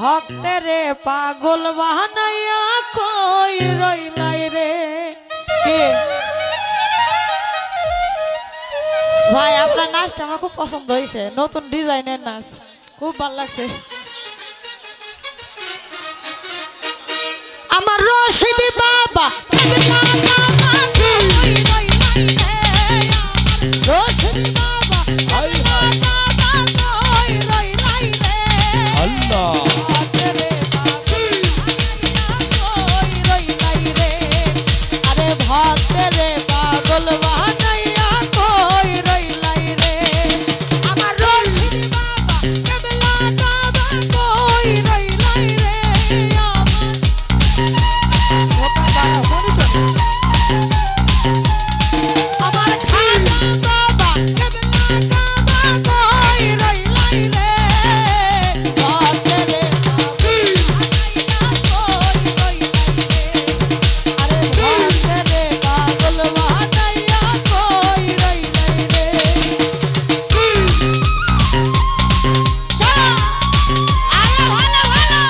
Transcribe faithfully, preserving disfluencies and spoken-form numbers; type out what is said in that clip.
ভক্তরে পাগল বানাইয়া কই রইলাই রে। কে? ভাই, আপনার নাচটা আমার খুব পছন্দ হয়েছে, নতুন ডিজাইনের নাচ, খুব ভালো লাগছে। আমার রশিদ বাবা, কেবলা বাবা, কই রইলাই রে? আমার রশিদ বাবা, কেবলা বাবা, কই রইলাই রে? আল্লাহ। ভক্তরে পাগল বানাইয়া কই রইলাই রে? আরে ভক্তরে পাগল বানাইয়া কই রইলাই রে? আমার রশিদ বাবা, কেবলা বাবা, কই রইলাই রে? আমার আমার খাজা বাবা, কেবলা বাবা, কই রইলাই রে? ভক্তরে পাগল বানাইয়া কই রইলাই রে? আরে ভক্তরে পাগল বানাইয়া কই রইলাই রে? চলো। আরে ভালো, ভালো।